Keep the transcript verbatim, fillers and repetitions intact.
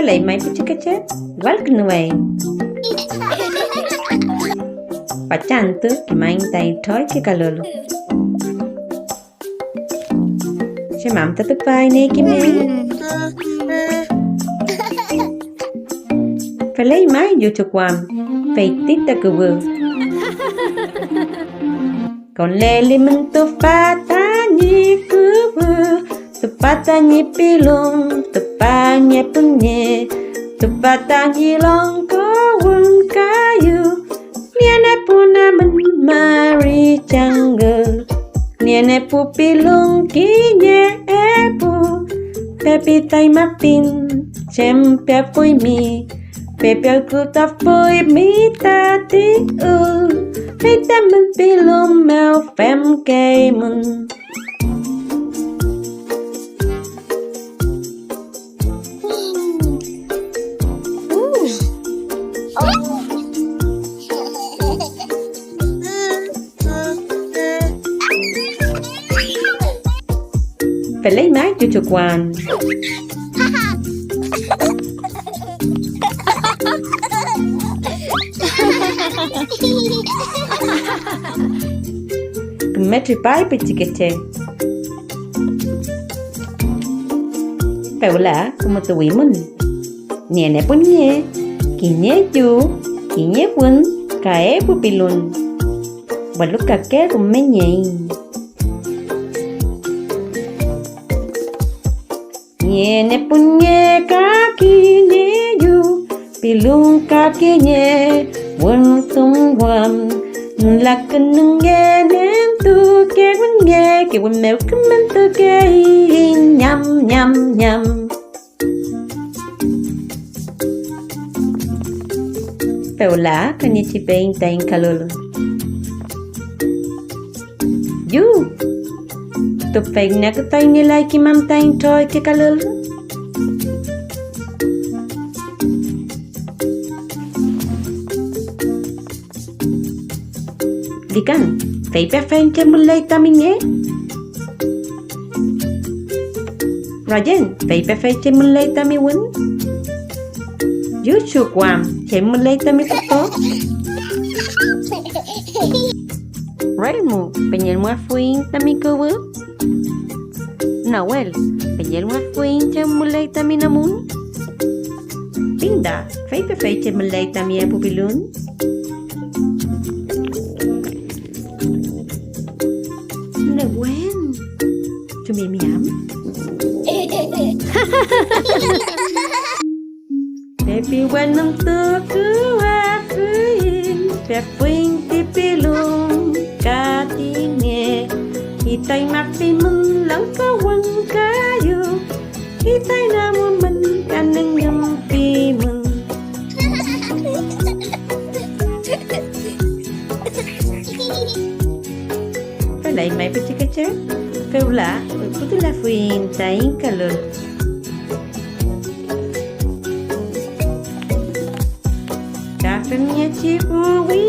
Feley may pichikeche, walkünuwey. Fachantü kimaiñ taiñ troyke kalül. ¿Chem am ta tüfa iney kimey? Feley may yuchukuam, feyti ta kuwü. Konlelimün tüfa tañi kuwü, tüfa tañi pilun, tüfa ñi püñeñ, tüfa tañi longko wün kayu. Nienepunemün mari changü, nienepu pilun kiñe epu, pepi taymafiñ chem peafuymi, pepi allkütafuymi tati ül, fey tamün pilun mew femkeymün. Feley may, chuchukuan. Küme tripay, pichikeche. Fewla kümütuwimün. Nienepun nge kiñe yu, kiñe wün ka epu pilun, welu kake rume nieiñ. Nienepunge ka kiñe yu, pilun ka kiñe wün tumuwün. Lakünunge nentuke wünnge, kewün mew kümentukeiñ ñam, ñam, ñam. Fewla ka niechi peiñ taiñ kalül. Yu, tüfey ngünenkütuay nielay kimam taiñ troyke kalül. Likan, ¿feypifey chem müley tami nge? Rayen, ¿feypifey chem müley tami wün? Yuchukuam, ¿chem müley tami kuko? Relmu, ¿peñelmuafuiñ tami kuwü? Nawel, ¿peñelmuafuiñ chem müley tami namun? Pinda, ¿feypifey chem müley tami epu pilun? Newen, ¿chumimi am? Pepi wenümtukuafuiñ, pefuiñ ti pilun ka ti nge, itaymafimun longko wün kayu, itaynamumün ka nüñümpimün. Feley may pichikeche, fewla wülputulafuiñ taiñ kalül. Ka femngechi puwi